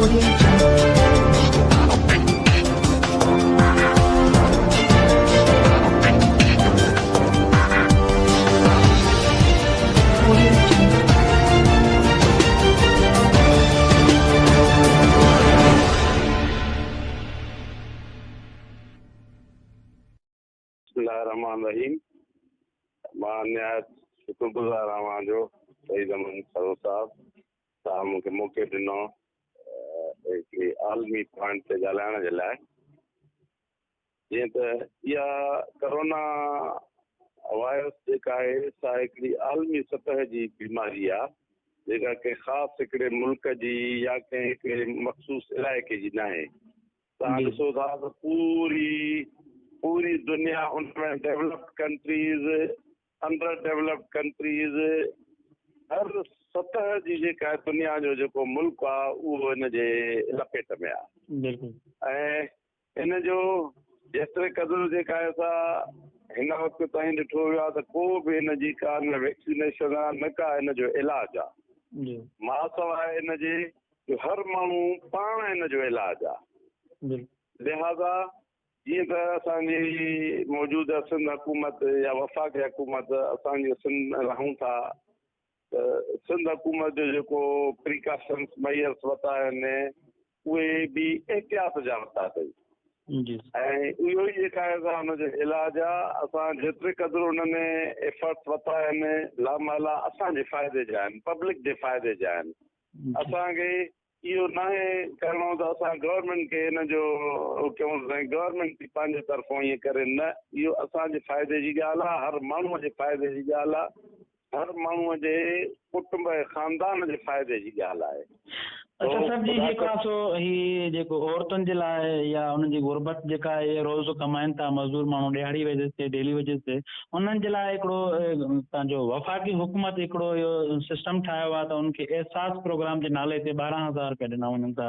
Audio Jungle. Audio Jungle. بسم الله الرحمٰن الرحيم مان نهايت شڪر گذار آهيان اوهان جو سعيد احمد سرور صاحب توهان مون کي موقعو ڏنو هڪڙي عالمي پوائنٽ تي ڳالهائڻ جي لاء جيئن ته اها ڪرونا وائرس جيڪا آهي سا هڪڙي عالمي سطح جي بيماري آهي جيڪا ڪنهن خاص هڪڙي ملڪ جي يا ڪنهن هڪڙي مخصوص علائقي جي ناهي توهان ڏسو ٿا ته پوري پوري دنيا ان ۾ developed countries, under developed countries هر سطح جي جيڪا دنيا جو جيڪو ملڪ آ اهو ان جي لپيٽ ۾ آ. بلڪل. ۽ ان جو جيتري قدر جيڪا آهي سا هن وقت تائين ڏٺو ويو آ ته ڪو به ان جي ڪا نه ويڪسينيشن آ نه ڪا ان جو علاج آ. جي. ماسواء ان جي جو هر ماڻهو پاڻ ان جو علاج آ. لهٰذا جيئن ته اسان جي موجوده سنڌ حڪومت يا وفاقي حڪومت اسان جي سنڌ ۾ رهون ٿا ته سنڌ حڪومت جو جيڪو پريڪاشنس ميئرس ورتا آهن اهي به احتياط جا ورتا اٿئي ۽ اهو ئي جيڪا آهي سا ان جو علاج آ. اسان جيتري قدر ان ۾ ايفرٽس ورتا آهن لامحاله اسان جي فائدي جا آهن پبلڪ جي فائدي جا آهن. اسان کي اهو ناهي ڪرڻو ته اسان گورنمينٽ کي ان جو ڪيون سائين گورنمينٽ ٿي پنهنجي طرفون ائين ڪري نه اهو اسان جي فائدي جي ڳالهه آهي هر ماڻهو جي فائدي جي ڳالهه آهي هر ماڻهو جي ڪٽنب ۽ خاندان جي فائدي جي ڳالهه آهي. اڇا سر جي جيڪو آهي سو هي جيڪو عورتن جي لاء يا انهن جي غربت جيڪا آهي روز ڪمائن ٿا مزدور ماڻهو ڏهاڙي ويجز تي ڊيلي ويجز تي انهن جي لاء هڪڙو پنهنجو وفاقي حڪومت هڪڙو اهو سسٽم ٺاهيو آهي ته انهن کي احساس پروگرام جي نالي تي 12 هزار رپيا ڏنا وڃن ٿا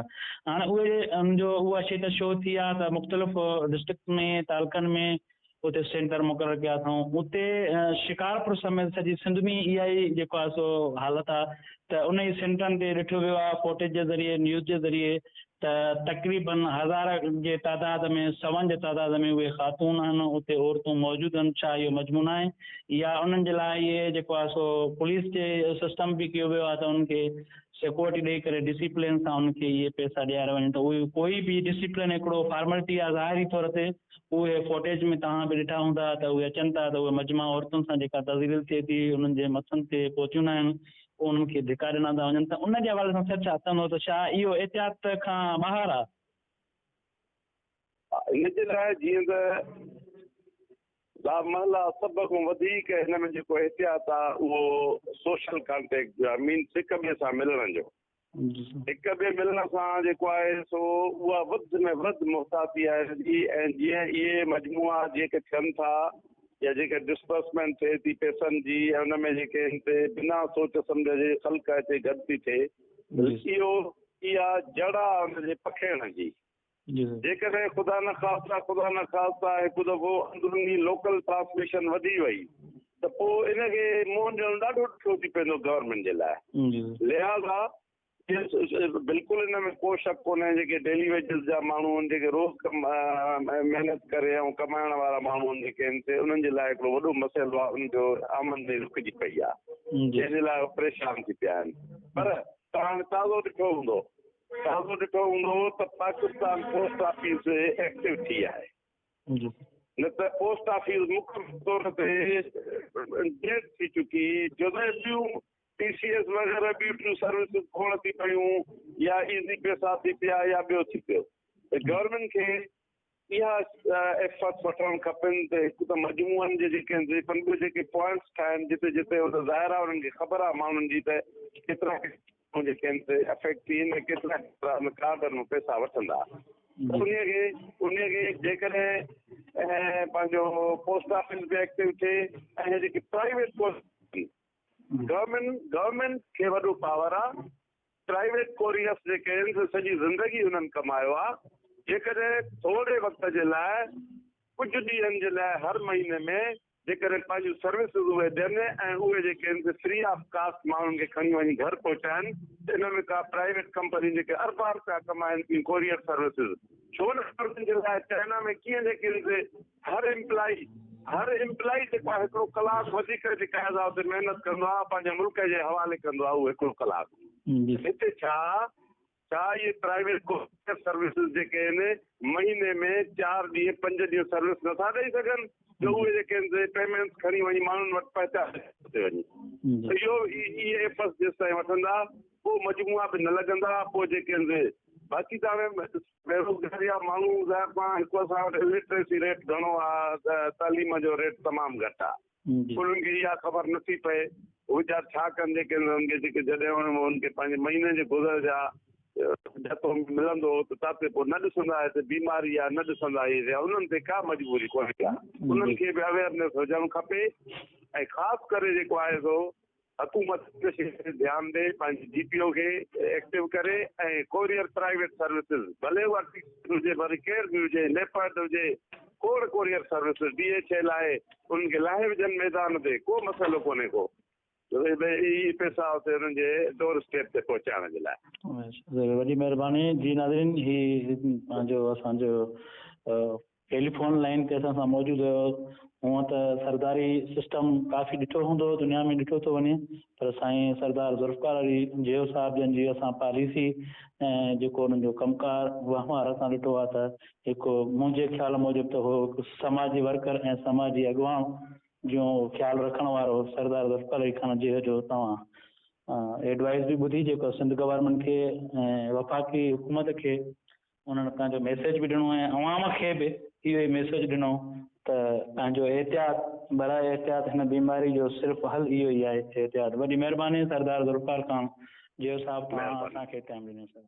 هاڻي اهي ان جو اها شي ته شو ٿي آهي ته مختلف ڊسٽرڪٽس ۾ تعلقن ۾ اتي سينٽر مقرر ڪيا اٿائون اتي شڪارپور سميت سڄي سنڌ ۾ اها ئي جيڪو آهي سو حالت آهي ته انهي سينٽرن تي ڏٺو ويو آهي فوٽيج جي ذريعي نيوز جي ذريعي ته تقريبن هزار جي تعداد ۾ سون جي تعداد ۾ اهي خاتون آهن اتي عورتون موجود آهن ڇا اهو مجموع ناهي يا انهن جي لاء اهي جيڪو آهي سو پوليس جي سسٽم به ڪيو ويو آهي ته انهن کي سيڪورٽي ڏئي ڪري ڊسيپلين سان انهن کي اهي پئسا ڏياريا وڃن ته اهي ڪوئي به ڊسيپلين هڪڙو فارملٽي آهي ظاهري طور تي اهي فوٽيج ۾ توهان به ڏٺا هوندا ته اهي اچن ٿا ته اهي مجمع عورتن سان جيڪا تذليل ٿئي ٿي انهن جي مٿن تي پهتيون ناهن پوء انهن کي ڌڪا ڏنا ٿا وڃن ته ان جي حوالي سان سر ڇا چوندو ته ڇا اهو احتياط کان ٻاهر آ؟ ان جي لاء جيئن ته لامحاله سڀ کان وڌيڪ هن ۾ جيڪو احتياط آ اهو سوشل ڪانٽيڪٽ جو آ مينس هڪ ٻئي سان ملڻ جو. هڪ ٻئي ملڻ سان جيڪو آهي سو اها وڌ ۾ وڌ محتاطي آهي هن جي ۽ جيئن اهي مجموعا جيڪي ٿين ٿا يا جيڪي ڊسبرسمينٽ ٿئي ٿي پئسن جي ۽ ان ۾ جيڪي هتي بنا سوچ سمجهه جي خلق هتي گڏ ٿي ٿئي اهو اها جڙ آهي ان جي پکيڙڻ جي. جيڪڏهن خدا نخواسته خدا نخواسته هڪ دفعو اندروني لوڪل ٽرانسميشن وڌي وئي ته پوء ان کي منهن ڏيڻ ڏاڍو ڏکيو ٿي پوندو گورنمينٽ جي لاء. لهٰذا بلڪل ان ۾ ڪو شڪ ڪونهي جيڪي ڊيلي ويجز جا ماڻهو آهن جيڪي روز محنت ڪري ۽ ڪمائڻ وارا ماڻهو آهن جيڪي آهن سي انهن جي لاء هڪڙو وڏو مسئلو آهي انهن جو آمدني رڪجي پئي آهي جنهن جي لاء هو پريشان ٿي پيا آهن پر توهان تازو ڏٺو هوندو تازو ڏٺو هوندو ته پاڪستان پوسٽ آفيس ايڪٽو ٿي آهي نه ته پوسٽ آفيس مڪمل طور تي ڊيڊ ٿي چڪي ڇو ته ٻيون ٽي سي ايس وغيره ٻيون ٽيون سروسز کوڙ ٿي پيون يا ايزي پيسا ٿي پيا يا ٻيو ٿي پيو ته گورنمينٽ کي اها ايفرٽس وٺڻ کپن ته هڪ ته مجموعن جي جيڪي آهن ٻيو جيڪي پوائنٽس ٺاهن جتي جتي ظاهر آهي انهن کي خبر آهي ماڻهن جي ته ڪيترا ماڻهو جيڪي آهن سي افيڪٽ ٿي آهن ۽ ڪيترا ڪيترا ان ڪارڊن مان پئسا وٺندا ته انهي کي انهي کي جيڪڏهن پنهنجو پوسٽ آفيس به ايڪٽو ٿئي ۽ جيڪي پرائيويٽ پوسٽ گورنمينٽ گورنمينٽ کي وڏو پاور آهي پرائيويٽ ڪوريئرس جيڪي آهن سي سڄي زندگي انهن ڪمايو آهي، جيڪڏهن ٿوري وقت جي لاء ڪجهه ڏينهن جي لاء هر مهيني ۾ جيڪڏهن پنهنجون سروسز اهي ڏين ۽ اهي جيڪي آهن سي فري آف ڪاسٽ ماڻهن کي کڻي وڃي گهر پهچائن ته ان ۾ ڪا پرائيويٽ ڪمپنيون جيڪي اربها رپيا ڪمائن ٿيون ڪوريئر سروسز ڇو نه عورتن جي لاء چائنا ۾ ڪيئن جيڪي آهن سي هر امپلائي هر امپلائي جيڪو آهي هڪڙو ڪلاڪ وڌيڪ جيڪا آهي سا اتي محنت ڪندو آهي پنهنجي ملڪ جي حوالي ڪندو آهي اهو هڪڙو ڪلاڪ هتي ڇا ڇا اهي پرائيويٽ ڪوريئر سروسز جيڪي آهن مهيني ۾ چار ڏينهن پنج ڏينهن سروس نٿا ڏئي سگهن جو اهي جيڪي آهن سي پيمينٽس کڻي وڃي ماڻهن وٽ پهچائي اتي وڃي ته اهو اهي ايپس جيستائين وٺندا پوء مجموعا به نه لڳندا پوء جيڪي آهن سي باقي ته هاڻي بيروزگاري آهي ماڻهو ظاهر پاڻ هڪ اسان وٽ الٽريسي ريٽ گهڻو آهي تعليم جو ريٽ تمام گهٽ آهي انهن کي اها خبر نه ٿي پئي هو ويچار ڇا ڪن جيڪي انهن کي جيڪي جڏهن انهن کي پنهنجي مهيني جي گذر جا جٿو ملندو هو ته تاتي پوء نه ڏسندا هتي بيماري آهي نه ڏسندا هي سي انهن تي ڪا مجبوري ڪونهي ڪا انهن کي به اويئرنيس هجڻ کپي ۽ خاص ڪري جيڪو آهي سو حڪومت ان شيء تي ڌيان ڏي پنهنجي جي پي او کي ايڪٽو ڪري ۽ ڪوريئر پرائيويٽ سروسز ڀلي اها ٽي سي هجي ڀلي ڪير به هجي ليپرڊ هجي کوڙ ڪوريئر سروسز ڊي ايڇ اي لاء انهن کي لاهي وجهن ميدان تي ڪو مسئلو ڪونهي ڪو اهي پئسا اتي انهن جي ڊور اسٽيپ تي پهچائڻ جي لاء. وڏي مهرباني جي ناظرين هي پنهنجو اسان جو ٽيليفون لائين تي اسان سان موجود هيو. هونء ته سرداري سسٽم ڪافي ڏٺو هوندو، دنيا ۾ ڏٺو ٿو وڃي، پر سائين سردار ذوالفقار علي جيئو صاحب جن جي اسان پاليسي ۽ جيڪو انهن جو ڪم ڪار وهنوار اسان ڏٺو آهي ته هڪ منهنجي خيال موجب ته هو هڪ سماجي ورڪر ۽ سماجي اڳواڻ جو خيال رکڻ وارو سردار ذوالفقار علي خان جيئو جو توهان ايڊوائيس به ٻڌي جيڪو سنڌ گورنمينٽ کي ۽ وفاقي حڪومت کي انهن پنهنجو ميسيج به ڏنو ۽ عوام کي به اهو ئي ميسيج ڏنو ته پنهنجو احتياط براء احتياط هن بيماري جو صرف حل اهو ئي آهي احتياط وڏي مهرباني سردار ذوالفقار خان جيو صاحب توهان اسان کي ٽائيم ڏنو سر.